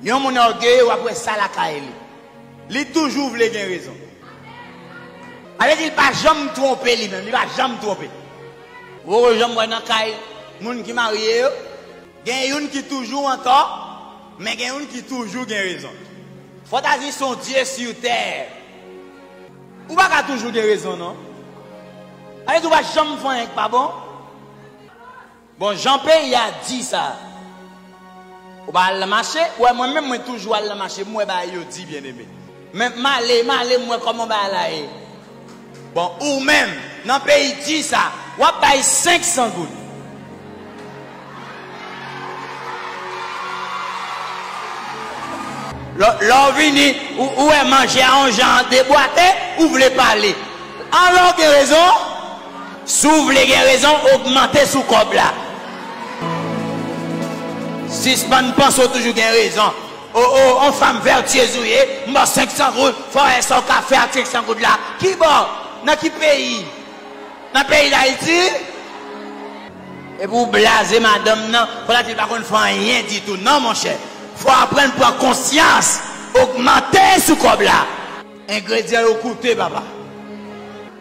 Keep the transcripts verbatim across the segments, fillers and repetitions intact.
Yon moun ògeye, w ap wè sa lakay li. Li toujou vle gen rezon. Sa vle di li pa janm twonpe li menm, li pa janm twonpe. Ou poko janm wè nan kay moun ki marye yo, gen youn ki toujou antò, men gen youn ki toujou gen rezon. Fantasi se yon dye sou tè. Ou pa ka toujou gen rezon, non. Sa vle di ou pa janm fè anyen k pa bon. Bon, jan peyi a di sa. Ou pa al nan mache, ou wè mwen menm, mwen toujou al nan mache, m wè bagay yo di, byeneme. Men m ale, m ale, m wè kòman bagay la ye. Bon, ou menm, nan peyi di sa, w ap bay senk san goud. Lè, lè w vini, ou, ou wè manje a yon jan debwate, ou vle pale. Alò w gen rezon. Si w vle gen rezon, ogmante sou kòb la. Sispann panse w toujou gen rezon. O, o, on fanm vètyez ou ye, m ba w senk san goud, fò w wè sa w ka fè ak senk san goud la. Ki bò? Nan ki peyi? Nan peyi Dayiti? Epi w blaze madanm nan, fò l di l pa konn fè anyen ditou. Non, monchè. Fò w aprann pran konsyans, ogmante sou kòb la. Engredyan yo koute, papa.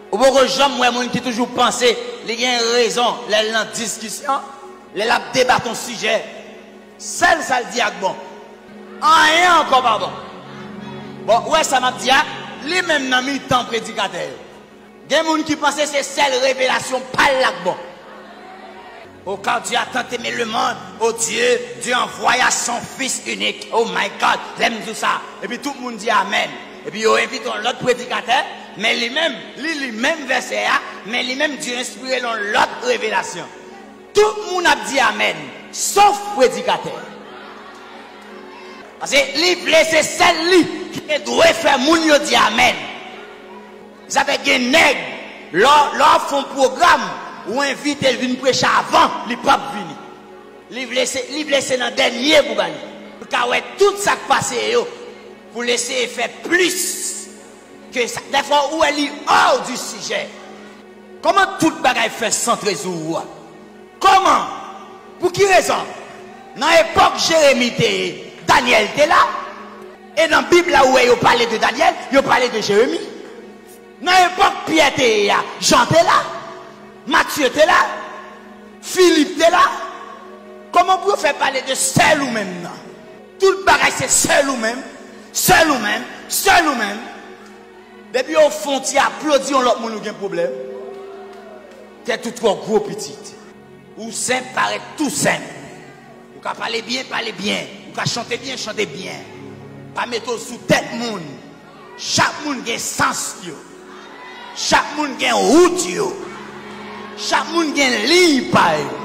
Ou poko janm wè moun ki toujou panse li gen rezon lè l nan diskisyon, lè l ap debat yon sijè. Sèl sa l di a k bon. Anyen ankò pa bon. Bon, ou wè sa m ap di a, li menm nan mitan predikatè yo. Gen moun ki panse se sèl revelasyon pa l la k bon. Oh, car Dieu a tant aimé le monde, oh Dieu, Dieu envoya son Fils unique. Oh my God, lè m di w sa. Epi tout moun di amèn. Epi yo envite yon lòt predikatè, men li menm, li li menm vèsè a, men li menm Dye enspire l yon lòt revelasyon. Tout moun ap di amèn, sof predikatè. Paske li vle se sèl li ki te dwe fè moun yo di amèn. Sa fè gen nèg, lè, lè w ap fè yon pwogram, ou envite l vin preche avan, li p ap vini. Li vle se, li vle se nan dènye pou ba li. Pou l ka wè tout sa k pase yo, pou l eseye fè plis ke sa. Dèfwa, ou wè li hors du sujet. Kòman tout bagay fè santre sou ou a? Kòman? Pou ki rezon? Nan epòk Jeremi te ye, Danyèl te la. E nan Bib la, ou wè yo pale de Danyèl, yo pale de Jeremi. Nan epòk Pyè te ye a, Jan te la. Matye te la. Filip te la. Kòman pou yo fè pale de sèl ou menm nan? Tout bagay se sèl ou menm, sèl ou menm, sèl ou menm. Depi yo fè yon ti aplodi yon lòt moun, ou gen pwoblèm. Tèt ou twò gwo, pitit. Ou senp, parèt tou senp. Ou ka pale byen, pale byen. Ou ka chante byen, chante byen. Pa mete w sou tèt moun. Chak moun gen sans yo. Chak moun gen wout yo. Chak moun gen liy pa yo.